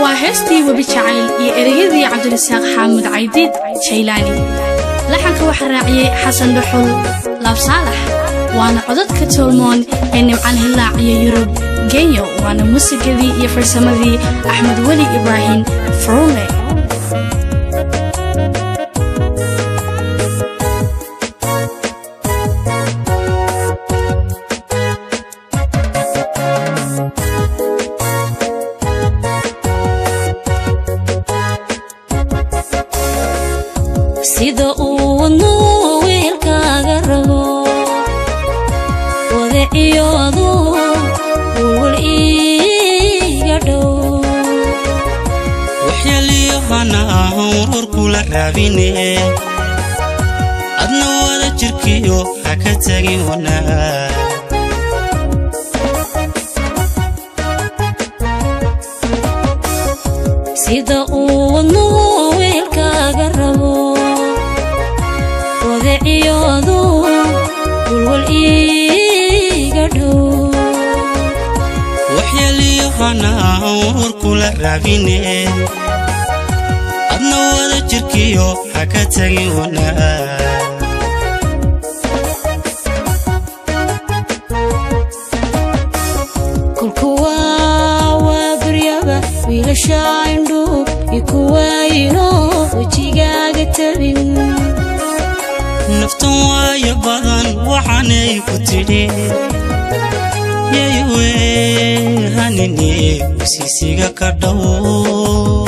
Waa heestii Webi Jacayl iyo ereyadii Cabdirasaaq Xaamud Caydiid Jaylaani. Laxanka waxaa raaciyey Xasan Dhuxul Laabsaalax, waana codadka toolmoon ee Nimcaan Hilaac iyo Yurub Genyo, waana muusigadii iyo farsamadii Axmed Weli Ibraahim Faruule. Sida uu wadnuu wiilkaaga rabo, wadaciyoodu walwal iiga dhow. Waxyaaliyo hana ahan warwar kula raabine, adna wada jirkiyo ha ka tagin wanaag. Sida uu wadnuu wiilkaaga rabo, wadaciyoodu walwal iiga dhow. Waxyaaliyo hana ahan warwar kula raabine, adna wada jirkiyo ha ka tagin wanaag. Kolkuwa waa baryaba wiilasha indhuu ikuwaayino wejigaaga tabin. Naftan waayo badan waxaanay ku tidhi, yaywe hanine wasiisiga ka dhow.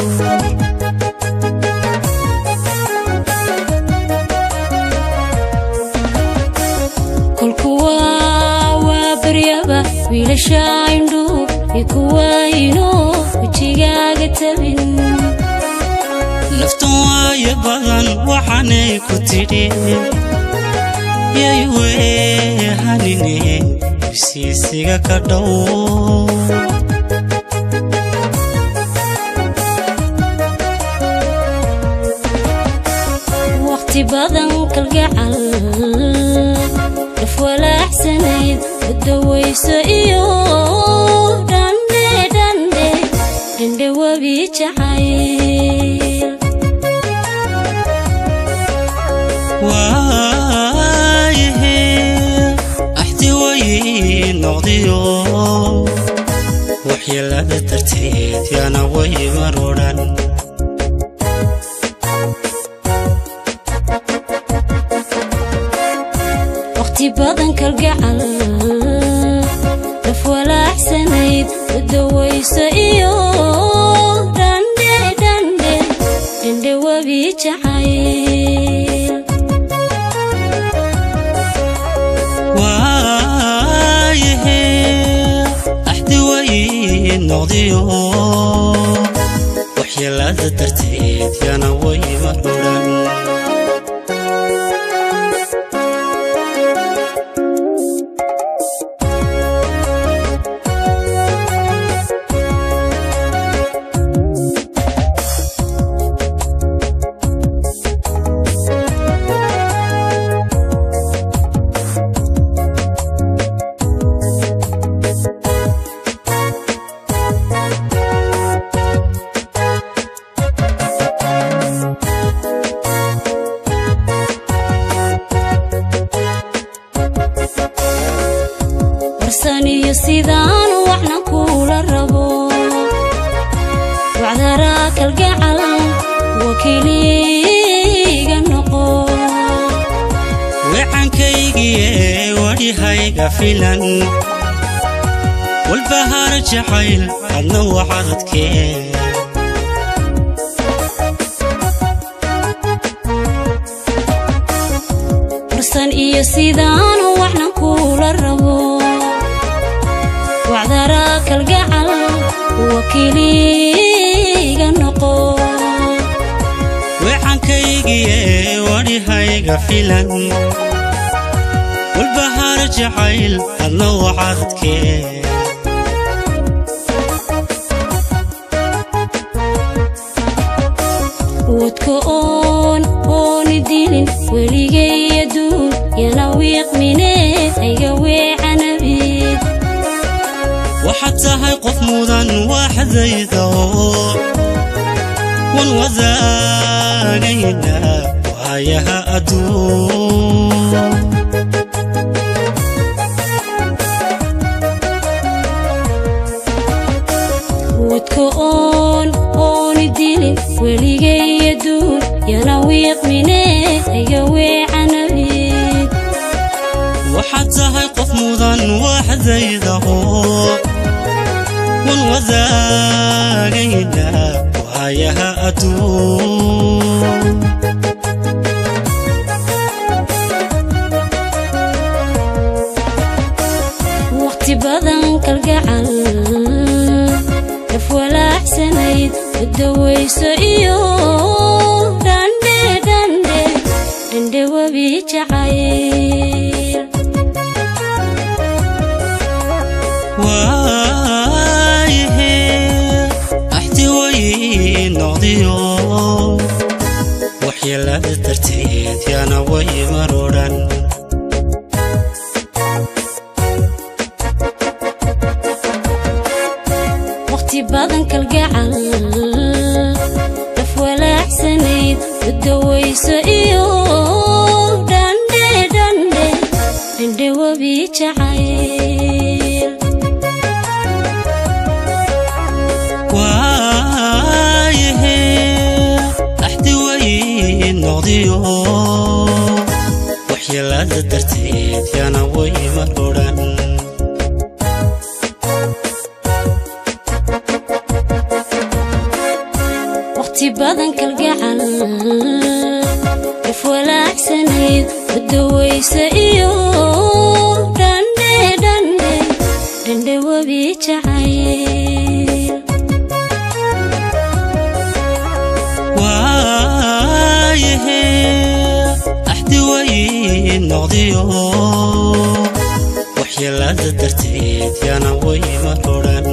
Kolkuwa waa baryaba wiilasha indhuu ikuwaayino wejigaaga tabin. Naftan waayo badan waxaanay ku tidhi, yaywe hanine wasiisiga ka dhow. Waqti badan kalgacal dhaf walaacsanayd wadawayso iyo dhandhe dhandhe dhandhe webi jacayl. Waayahe axti way noqdiyo waxyeelada darteed yaana way marodhan. Waqti badan kalgacal dhaf walaacsanayd wadawayso iyo dhandhe dhandhe dhandhe webi jacayl. Waayahe axdi way noqdiyo waxyeelada darteed yaana way marodhan. Warsaniyo sidaan waxna kuula rabo, wacdaraa kalgacal wakiiliga noqo. Wecankaygiye wadhihayga filan walbahaar jacayl, adna waxaad adkee. Warsan iyo sidaan waxna kuula rabo, wacdaraa kalgacal wakiiliga noqo. Wecankaygiye wadhihayga filan walbahaar jacayl, adna waxaad adkee. Wadka oon ooni dilin weligay aduun yana wiiqmine hayga weecanabid. Waxaad Tahay qof mudan waxdayda oo wan wadaagaynaa waayaha adduun. Wadka oon ooni dilin weligay aduun yana wiiqmine iga weecanabid. Waxaad tahay qof mudan waxdayda oo wan wadaagaynaa waayaha adduun. Waqti badan kalgacal daf walaacsanayd udawayso iyo dhandhe dhandhe dhandhe webi jacayl. Waayahe axti way noqdiyo waxyeelada darteed yaana way marodhan. Waqti badan kalgacal daf walaacsanayd udawayso iyo dhandhe dhandhe dhandhe webi jacayl. Waayahe axti way noqdiyo waxyeelada darteed yaana way marodhan. Waqti badan kalgacal daf walaacsanayd udawayso iyo dhandhe dhandhe dhandhe webi jacayl. Waayahe axti way noqdiyo waxyeelada darteed yaana way marodhan.